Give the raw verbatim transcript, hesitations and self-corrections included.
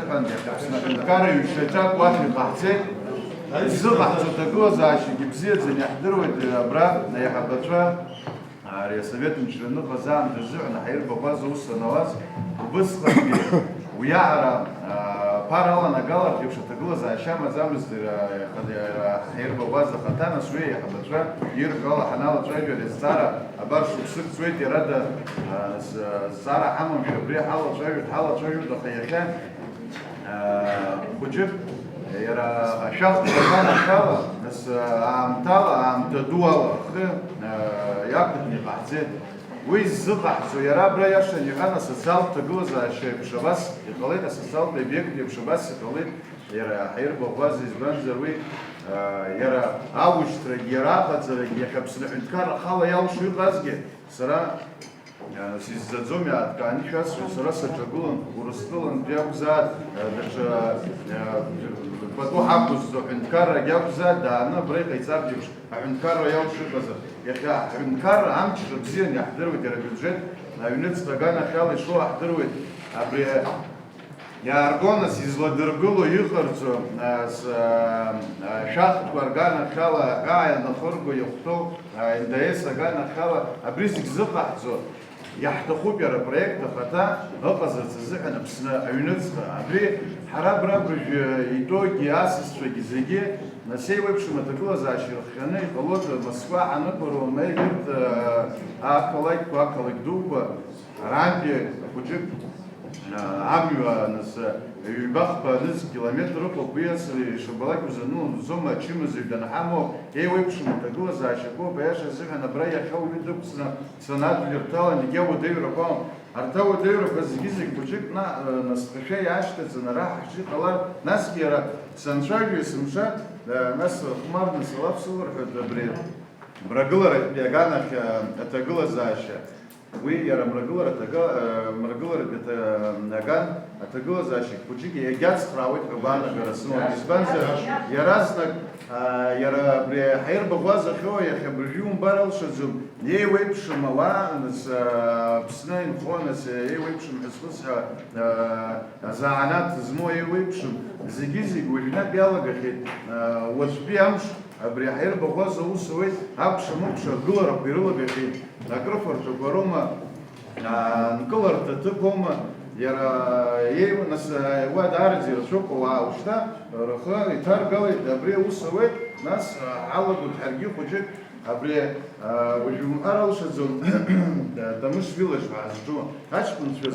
Аԥсны аҳәынҭқарра ҩ-шьаҿак уахь иҟаҳҵеит. Изыҟаҳҵо аҭагылазаашьагьы бзиаӡаны иаҳдыруеит, абра аиҳабацәа, ари асовет мчра аныҟаз аамҭазы ҳаирбаӷәаза ус анауаз, убысҟангьы уиаҟара, а, ԥара аланагалартә еиԥш аҭагылазаашьа амаӡамызт, иара, иара ҳаирбаӷәаза ахаҭа, нас уи аиҳабацәа ирҳәо ала ҳаналацәажәо ари азҵаара абар шықәсык ҵуеит, иара да, а, з-, зҵаара ҳамамшәа абри ҳалацәажәоит, ҳалацәажәоит, аха иахьа Хәыҷык, иара ашәахтә аганахьала, нас, аамҭала, аамҭа ду ала рхы иақәыҭны иҟаҳҵеит. Уи ззыҟаҳҵо, иара абра иашан иҳәан, асоциалтә ҭагылазаашьа еиԥш абас иҟалеит, асоциалтә обиект еиԥш абас иҟалеит, иара ҳаирбаӷәаза, избанзар уи, иара аушьҭрагьы, иара аҟаҵарагьы, иахьа Аԥсны аҳәынҭқарра ахала иалшо иҟазгьы, сара Сизӡаӡом, иааҭкааны ишәасҳәоит, сара саҿагылан, Урыстәылантәи акәзааит, даҽа пату ҳақәызҵо аҳәынҭқаррагьы акәзааит, дааны абра иҟаиҵартә еиԥш, аҳәынҭқарра иалшо иҟазар, иахьа аҳәынҭқарра амчра бзианы иаҳдыруеит, иара абиуџьет аҩныҵҟа аганахьала ишоу ҳдыруеит, абри Иааргон, нас, изладыргыло, иҟарҵо, нас, а, а, шәахтәқәа рганахьала аҳәаа ианахырго иахәҭоу, а, Н Д С аганахьала, абри зегь зыҟаҳҵо, иаҳҭахуп иара апроект ахаҭа ыҟазарц азыҳәан Аԥсны аҩныҵҟа. Абри ҳара абра абыржәы итәоугьы, асасцәагьы зегьы, нас, еиуеиԥшым аҭагылазаашьа ирыхҟьаны иҟалоит, Москва ҳанықәу, Ромеи, егьырҭ, а, ақалақьқәа, ақалақь дуқәа, арантәи ахәыҷык Амҩа, нас, ҩба-хԥа нызқь километр ыҟоуп, уи ацреи шабалак узанылаӡом, ачымазаҩ данҳамоу, еиуеиԥшым аҭагылазаашьақәоуп, аиаша азыҳәан абра иахьа уаҩы дықәҵны дцаны адгьыл рҭалан, егьа уадаҩрақәа амоуп. Арҭ ауадаҩрақәа зегьы-зегь хәыҷык наҟ-, насҭәашәа иаашьҭаҵаны ара ҳахьҿы иҟалар, насгьы иара санцәажәо есымша, нас хәмарны салаф сылырҳәоит абри мрагыларахьтәи аганахь аҭагылазаашьа. Уи иара мрагылара аҭага-, э, мрагыларатәи аҭа-, аган аҭагылазаашьа хәыҷык иагьацхраауеит ҳәа агәаанагара сымоуп. Избанзар, иаразнак, а, иара абри ҳаирбаӷәазахьоу иахьа абыржәы иумбар алшаӡом, еиуеиԥшым ауаа, нас, а, Аԥсны инхо, нас, еиуеиԥшым ҳәа зхысҳәа, а, азанааҭ змоу еиуеиԥшым, зегьы-зегь уажәнатә иалагахьеит, а, уаҵәтәи амш абри ҳаирбаӷәаза аус ауеит, акәша-мыкәша агыларақәа ирылагахьеит. Акрыфарҭақәа роума, аа, нкыларҭа ҭыԥ аума, иара еиуа, нас, уа даараӡа ирацәоуп ауаа, ушьҭа рхы иҭаргалеит, абри аус ауеит, нас, ҳалагоит ҳаргьы хәыҷык, абри, уажә умҳәар алшаӡом, Тамыш Village ҳәа ҳазҿу аҷкәынцәа,